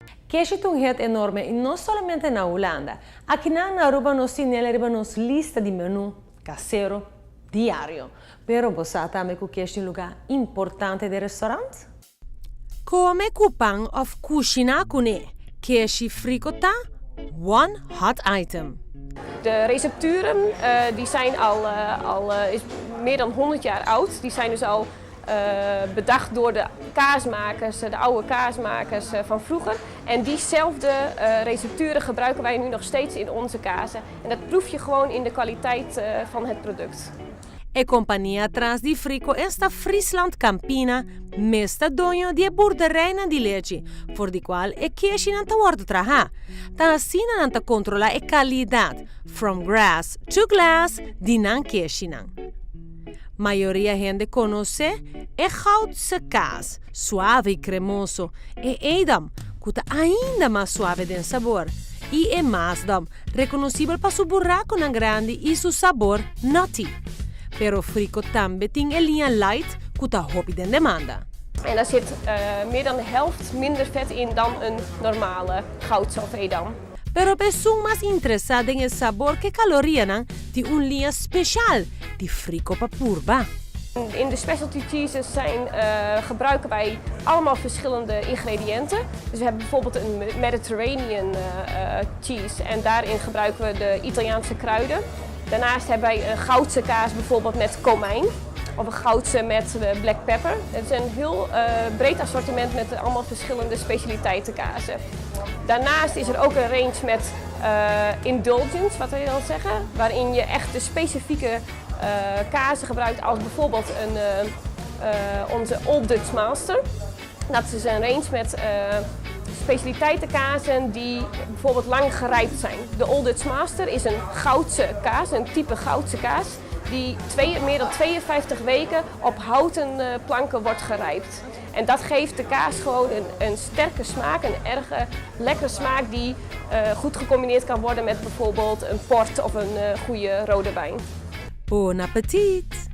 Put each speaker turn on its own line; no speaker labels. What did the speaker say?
Keshi ta un hit enorme y no solamente na Hulanda. Aki na Aruba nos tin e riba nos lista di menu casero diario. Pero bo sa tambe cu keshi ta un lugar importante den restaurant? Come cu pan of cushina cune. Keshi Frico ta one hot item.
De recepturen die zijn al is meer dan 100 jaar oud. Die zijn dus al bedacht door de kaasmakers, de oude kaasmakers van vroeger. En diezelfde recepturen gebruiken wij nu nog steeds in onze kazen. En dat proef je gewoon in de kwaliteit van het product.
E compania tras di Frico ta Friesland Campina, mes ta doño di boerderij di lechi, for di cual e keshi ta wordo traha. Ta asina nan ta controla e calidad, from grass to glass, di nan keshinan. Mayoria hende conoce e Goudse kaas, suave y cremoso, e Edam, cu ta ainda mas suave den sabor, y e Maasdam, reconocibel pa su buraconan grandi y su sabor nutty. Pero Frico tambe tin e linea light, cu ta hopi den demanda.
En daar zit meer dan de helft minder vet in dan een normale Goudse of Edam.
Pero pa esun mas interesa den sabor cu calorianan, tin un linea special di Frico pa purba.
In de specialty cheeses gebruiken wij allemaal verschillende ingrediënten. Dus we hebben bijvoorbeeld een Mediterranean cheese en daarin gebruiken we de Italiaanse kruiden. Daarnaast hebben wij een Goudse kaas bijvoorbeeld met komijn of een Goudse met black pepper. Het is een heel breed assortiment met allemaal verschillende specialiteitenkazen. Daarnaast is er ook een range met indulgence, wat wil je dan zeggen? Waarin je echt de specifieke kazen gebruikt als bijvoorbeeld onze Old Dutch Master. Dat is een range met specialiteitenkazen die bijvoorbeeld lang gerijpt zijn. De Old Dutch Master is een Goudse kaas, een type Goudse kaas, die meer dan 52 weken op houten planken wordt gerijpt. En dat geeft de kaas gewoon een sterke smaak, een erg lekkere smaak die goed gecombineerd kan worden met bijvoorbeeld een port of een goede rode wijn.
Bon appetit!